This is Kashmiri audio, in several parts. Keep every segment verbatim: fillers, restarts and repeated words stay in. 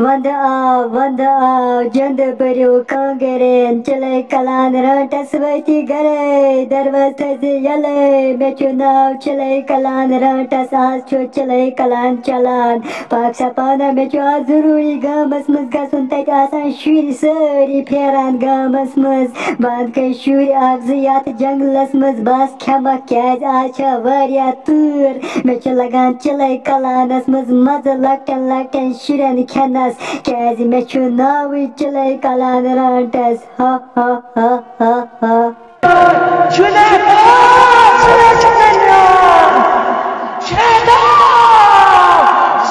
وندٕ آو، وندٕ آو، جندٕ بٔرِو کانٛگرٮ۪ن، چِلَے کلان رانٛٹس وٲتی گرے، دروازٕ تھٲیزِ یَلَے، مےٚ چھُ ناو چِلَے کلان رانٛٹس، آز چھُ چِلَے کلان چلان۔ پاک سپانا، مےٚ چھُ آز ضروٗری گامَس منٛز گژھُن، تَتہِ آسان شُرۍ سٲری پھیران گامَس منٛز۔ بہٕ اَنہٕ کٔمۍ شُرۍ اَکھ زٕ یَتھ جنٛگلَس منٛز، بَس کھٮ۪مَکھ، کیٛازِ آز چھےٚ واریاہ تۭر۔ مےٚ چھُ لگان چِلَے کلانَس منٛز مَزٕ لۄکٹٮ۪ن لۄکٹٮ۪ن شُرٮ۪ن کھٮ۪نَس، کیٛازِ مےٚ چھُ ناوٕے چِلَے کلان رانٛٹَس۔ ہا، ہا، ہا، ہا، ہا۔ جُنید، آ، ژٕ چھُکھ مےٚ نیان۔ شیطان،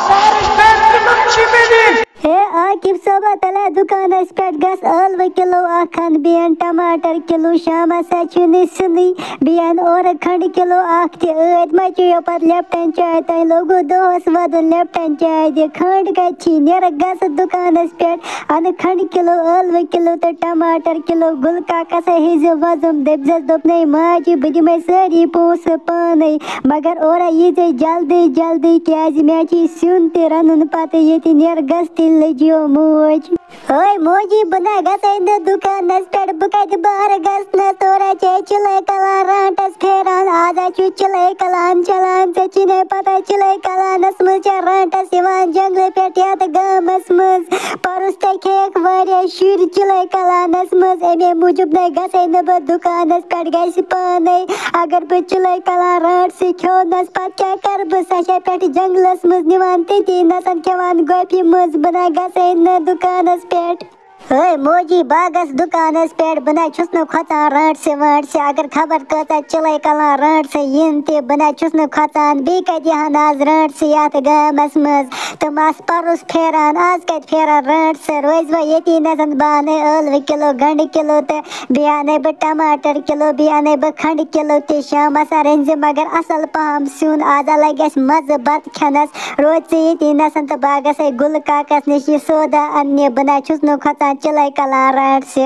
زہرٕچ بٮ۪نٛڈ تِمَن چھِ مےٚ دِنۍ۔ ہے عاقب صٲبہ، تَلے دُکانَس پٮ۪ٹھ گژھ، ٲلوٕ کِلوٗ اَکھ اَن، بیٚیہِ اَن ٹماٹر کِلوٗ، شامَس ہا چھُے نہٕ سیُنٕے، بیٚیہِ اَن اورٕ کھنٛڈٕ کِلوٗ اَکھ تہِ، ٲدۍ ما چیٚیو پَتہٕ لیپٹن چاے، تۄہہِ لوٚگوُ دۄہَس وَدُن لیپٹن چاے دِ، کھنٛڈ کَتہِ چھی، نیرَکھ گژھ دُکانَس پٮ۪ٹھ، اَنہٕ کھنٛڈٕ کِلوٗ، ٲلوٕ کِلوٗ تہٕ ٹماٹر کِلوٗ۔ گُلہٕ کاکَس ہا ہیٚزِ وَزُم، دٔپۍزٮ۪س، دوٚپنَے، ماجہِ، بہٕ دِمَے سٲری پونٛسہٕ پانَے، مگر اورَے ییٖزِ جلدی جلدی، کیٛازِ مےٚ چھُے سیُن تہِ رَنُن پَتہٕ ییٚتہِ، نیرٕ گژھ تیٚلہِ لٔجیو موج۔ ہے موجی، بہٕ نہ گژھے نہٕ دُکانَس پٮ۪ٹھ، بہٕ کَتہِ بارٕ گژھنَس، تورٕ چھے چِلَے کَلان رانٛٹَس پھیران، آز ہا چھُ چِلَے کَلان چَلان، ژےٚ چھِی نَے پَتہ چِلَے کَلانَس منٛز چھےٚ رانٛٹَس یِوان جنٛگلہٕ پٮ۪ٹھ یَتھ گامَس منٛز۔ پَرُس تہِ کھیٚیَکھ واریاہ شُرۍ چِلَے کَلانَس منٛز، اَمے موٗجوٗب نَے گژھے نہٕ بہٕ دُکانَس پٮ۪ٹھ، گژھِ پانَے۔ اگر بہٕ چِلَے کَلان رانٛٹسٕے کھیوٚونَس، پَتہٕ کیٛاہ کَرٕ بہٕ؟ سۄ چھےٚ پٮ۪ٹھٕ جنٛگلَس منٛز نِوان تٔتی نَسَن کھٮ۪وان گۄپھِ منٛز، بہٕ نَے گژھے نہٕ دُکانَس پٮ۪ٹھ۔ ہے موجی، بہٕ ہا گژھٕ دُکانَس پٮ۪ٹھ، بہٕ نَے چھُس نہٕ کھۄژان رانٛٹسہِ وانٛٹسہِ، اگر خبر کۭژاہ چِلَے کَلان رانٛٹسہِ یِن تہِ، بہٕ نَے چھُس نہٕ کھۄژان، بیٚیہِ کَتہِ یِہَن آز رانٛٹسہِ یَتھ گامَس منٛز؟ تِم آسہٕ پَرُس پھیران، آز کَتہِ پھیران رانٛٹسہِ؟ روزِ وۄنۍ ییٚتی نَسَن، بہٕ اَنَے ٲلوٕ کِلوٗ، گَنٛڈٕ کِلوٗ تہٕ بیٚیہِ اَنَے بہٕ ٹماٹر کِلوٗ، بیٚیہِ اَنَے بہٕ کھنٛڈٕ کِلوٗ تہِ، شامَس رٔنۍزِ مگر اَصٕل پَہَم سیُن، آز ہا لَگہِ اَسہِ مَزٕ بَتہٕ کھٮ۪نَس۔ روز ژٕ ییٚتی نَسَن تہٕ بہٕ ہا گژھے گُلہٕ کاکَس نِش یہِ سودا اَننہِ، بہٕ نَے چھُس نہٕ کھۄژان چِلَے کَلان رانٛٹسہِ۔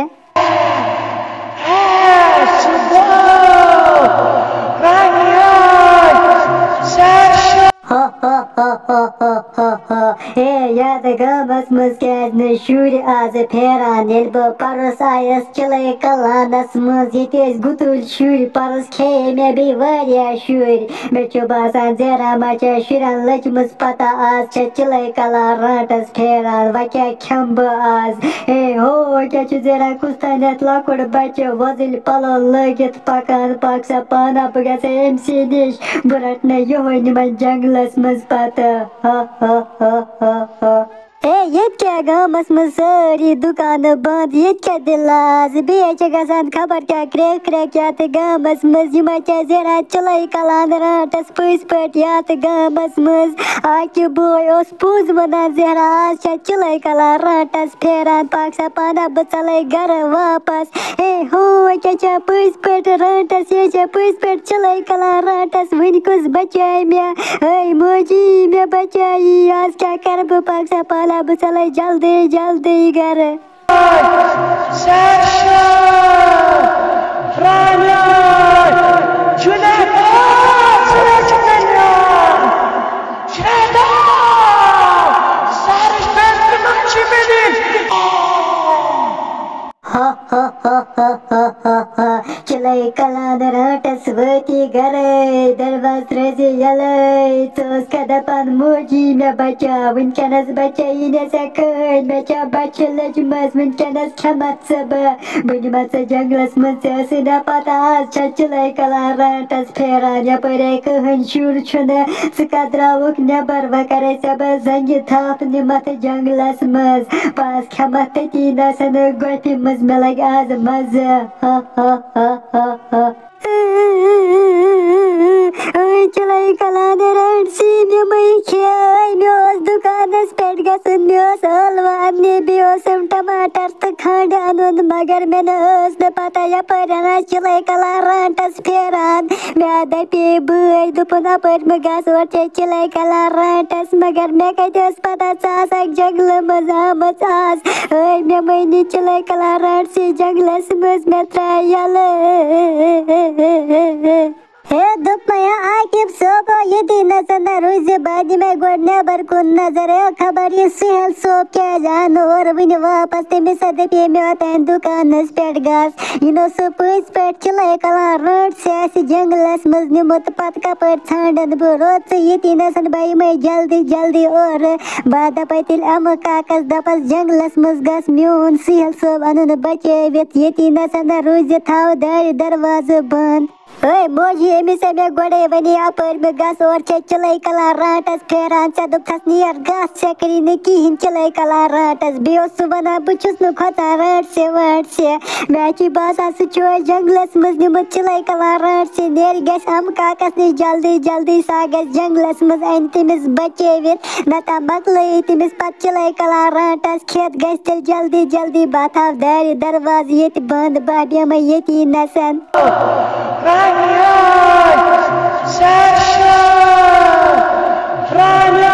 ہے، سُہ گوٚو رانیار سرشار۔ ہا، ہا، ہا۔ ہے، یَتھ گامَس منٛز کیٛازِ نہٕ شُرۍ آز پھیران؟ ییٚلہِ بہٕ پَرُس آیَس چِلَے کَلانَس منٛز، ییٚتہِ ٲسۍ گُتُلۍ شُرۍ، پَرُس کھیٚیے مےٚ بیٚیہِ واریاہ شُرۍ۔ مےٚ چھُ باسان زیرا ما چھےٚ شُرٮ۪ن لٔجمٕژ پَتہ، آز چھےٚ چِلَے کَلان رانٛٹَس پھیران، وۄنۍ کیٛاہ کھٮ۪مہٕ بہٕ آز؟ ہے ہو، کیٛاہ چھُ زیرا کُس تانٮ۪تھ لۄکُٹ بَچہٕ وۄزٕلۍ پَلو لٲگِتھ پَکان، پَکھ سا پانہ، بہٕ گژھٕ أمۍ سٕے نِش، بہٕ رَٹہٕ نہٕ یِہوٚے نِمَن جنٛگلَس منٛز پَتہٕ۔ ہا، ہا، ہا، ہا، ہا۔ ہے، ییٚتہِ کیٛاہ گامَس منٛز سٲری دُکانہٕ بنٛد، ییٚتہِ کیٛاہ دِلہٕ آز؟ بیٚیہِ حظ چھِ گژھان خبر کیٛاہ کرٛٮ۪کھ کرٛٮ۪کھ یَتھ گامَس منٛز، یِم حظ چھِ زینان چِلَے کَلان رانٛٹَس پٔزۍ پٲٹھۍ یَتھ گامَس منٛز۔ آ کہِ بوے اوس پوٚز وَنان زہرا، آز چھےٚ چِلَے کَلان رانٛٹَس پھیران، پَکھ سا پانہ بہٕ ژَلَے گَرٕ واپَس۔ ہے ہو، یہِ کیٛاہ چھےٚ پٔزۍ پٲٹھۍ رانٛٹَس، یہِ چھےٚ پٔزۍ پٲٹھۍ چِلَے کَلان رانٛٹَس، وٕنہِ کُس بَچایہِ مےٚ؟ ہے موجی، مےٚ بَچایی، آز کیٛاہ کَرٕ بہٕ؟ پَکھ سا پانہ بہٕ ژَلَے جلدی جلدی گَرٕ۔ سرشار، رانیار، جُنید، آ، ژٕ حظ چھُکھ مےٚ نیان۔ شیطان، زہرٕچ بٮ۪نٛڈ تِمَن چھِ مےٚ دِنۍ۔ ہا، ہا، ہا، ہا، ہا، ہا، ہا۔ چِلَے کَلان رانٛٹَس وٲتی گَرَے، دروازٕ ترٛٲوزِ یَلَے۔ ژٕ ٲسکھا دَپان موجی مےٚ بَچاو، وٕنکٮ۪نَس بَچٲیی نہٕ ژےٚ کٕہٕنۍ، مےٚ چھےٚ بَچھِ لٔجمٕژ، وٕنکٮ۪نَس کھٮ۪مَتھ ژٕ بہٕ۔ بہٕ نِمَتھ ژٕ جنٛگلَس منٛز، ژےٚ ٲسٕے نا پَتہ آز چھےٚ چِلَے کَلان رانٛٹَس پھیران، یَپٲرۍ آے کٕہٕنۍ شُر چھُنہٕ، ژٕ کَتھ درٛاوُکھ نٮ۪بَر، وۄنۍ کَرَے ژےٚ بہٕ زَنٛگہِ تھَپھ، نِمَتھ جنٛگلَس منٛز، پَتہٕ کھٮ۪مَتھ تٔتی نَسَن گۄپھِ منٛز، مےٚ لَگہِ آز مَزٕ۔ ہا، ہا، ہا، ہا، ہا۔ اے چِلَے کَلان رانٛٹَس، مےٚ مَے کھے، مےٚ اوس دُکانَس پٮ۪ٹھ گژھُن، مےٚ اوس ٲلوٕ اَننہِ، بیٚیہِ اوسُم ٹماٹر تہٕ کھنٛڈ اَنُن، مگر مےٚ نہ ٲس نہٕ پَتہ یَپٲرۍ اَنان چِلَے کَلان رانٛٹَس پھیران۔ مےٚ دَپے بٲے، دوٚپُن، اَپٲرۍ مہٕ گژھ، اورٕ چھے چِلَے کَلان رانٛٹَس، مگر مےٚ کَتہِ ٲس پَتہ ژٕ آسَکھ جنٛگلہٕ منٛز آمٕژ آز۔ اے، مےٚ مَے نہِ چِلَے کَلان رانٛٹَس جنٛگلَس منٛز، مےٚ ترٛاو یَلہٕ۔ ہے، دوٚپمَے ہا عاقب صٲب، ییٚتی نَسَن نہ روٗزِ، بہٕ دِمَے گۄڈٕ نٮ۪بَر کُن نظر۔ ہے، خبر یہِ سُہیل صٲب کیٛازِ آو نہٕ اورٕ وٕنہِ واپَس؟ تٔمِس ہا دَپے مےٚ اوٚتام دُکانَس پٮ۪ٹھ گژھ۔ یہِ نہٕ سُہ پٔزۍ پٲٹھۍ چِلَے کَلان رٲنٛٹسہِ آسہِ جنٛگلَس منٛز نیوٗمُت، تہٕ پَتہٕ کَپٲرۍ ژھانٛڈَن بہٕ؟ روٗد ژٕ ییٚتی نَسَن، بہٕ یِمَے جلدی جلدی اورٕ۔ بہٕ دَپَے تیٚلہِ اَمہٕ کاکَس، دَپَس جنٛگلَس منٛز گژھ، میون سُہیل صٲب اَنُن بَچٲوِتھ۔ ییٚتی نَسَن نہ روٗزِ، تھاو دارِ دروازٕ بنٛد۔ ہے موجی، أمِس ہے مےٚ گۄڈَے وَنے اَپٲرۍ مےٚ گژھ، اورٕ چھے چِلَے کَلان رانٛٹَس پھیران۔ ژےٚ دوٚپتھَس نیر گژھ، ژےٚ کَری نہٕ کِہیٖنۍ چِلَے کَلان رانٛٹَس۔ بیٚیہِ اوس سُہ وَنان بہٕ چھُس نہٕ کھۄژان رانٛٹسہِ وانٛٹسہِ۔ مےٚ چھُے باسان سُہ چھُ اَسہِ جنٛگلَس منٛز نیوٗمُت چِلَے کَلان رانٛٹسہِ۔ نیرِ گژھِ اَمہٕ کاکَس نِش جلدی جلدی، سُہ ہا گژھِ جنٛگلَس منٛز، اَنہِ تٔمِس بَچٲوِتھ۔ نَتہٕ مۄکلٲیِو تٔمِس پَتہٕ چِلَے کَلان رانٛٹَس کھٮ۪تھ۔ گژھِ تیٚلہِ جلدی جلدی، بہٕ تھاو دارِ دروازٕ ییٚتہِ بنٛد، بہٕ بیٚہمَے ییٚتی نَسَن۔ رانیار، سیرشاہ، رانیار۔